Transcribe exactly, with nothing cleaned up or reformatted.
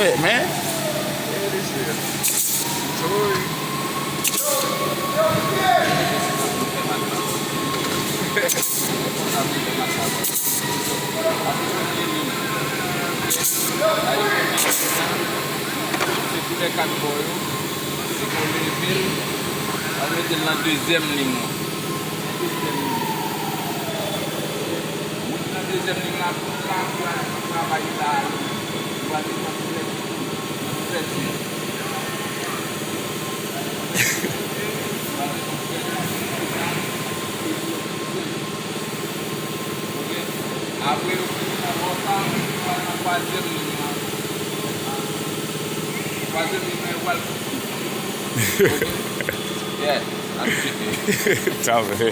Hey, man. Se koulè kat bò yo. Se pou leve l, al mete l nan dezyèm liy lan. Dezyèm liy. Moun nan dezyèm liy lan, tout la pou al travay la, li va depann lè tou. Trè byen. Apre yo fini nan lòt la, yo pral nan twazyèm liy lan. Twazyèm liy lan, yo pral pou. Yeah, that's it. Sa vre.